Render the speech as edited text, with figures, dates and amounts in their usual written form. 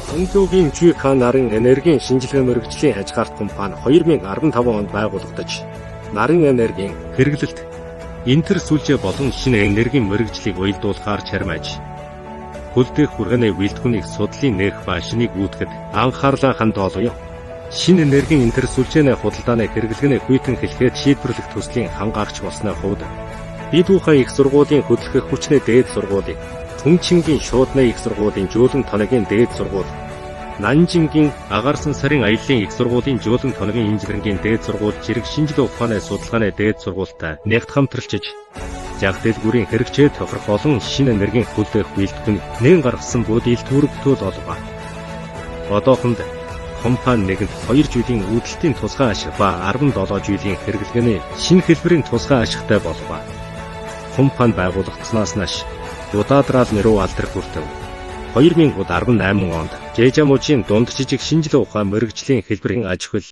Ханзуугийн Жуйхан нарын энергийн шинжилгээ мэргэжлийн хажгаарт компани 2015 онд байгуулагдаж, нарын энергийн хэрэглэлт, интер сүлжээ болон шинэ энергийн мэргэжлийг уялдуулахаар чармайж, хөлдөх хүргэний бэлтгэнийг судлалын нээх ба шинийг үүтгэд анхаарлаа хандуулъя. Шинэ энергийн интер сүлжээний худалдааны хэрэглэгэний хүйтэн хэлэхэд шийдвэрлэх төслийн хангаагч болсны хувьд бид ухаан их сургуулийн хөдөлгөх хүчний дээд сургуулийг, Түнчингийн шуудны их сургуулийн жуулан тоногийн дээд сургууль, Нанжингийн агарсан сарын аяллаа их сургуулийн жуулан тоногийн инженерийн дээд сургууль зэрэг шинжлэх ухааны судалгааны дээд сургуультай нэгт хамтралчиж, зах дэлгүүрийн хэрэгцээ тохирох олон шинэ энергийн хүлээх бэлтгэн нэн гаргасан бод ил төрөгтөл олгоо. Одоохонд компани нэгэнд 2 жилийн үүдэлтийн тусгай ашиг ба 17 жилийн хэрэглэгээний шинэ хэлбэрийн тусгай ашигтай болов. Компани байгуулагдсанаас нааш удаадрал нэрүү алдар хүртэв. 2018 онд Жэжамужийн дунд жижиг шинжлэх ухаан мэргэжлийн хэлбэрийн аж ахуй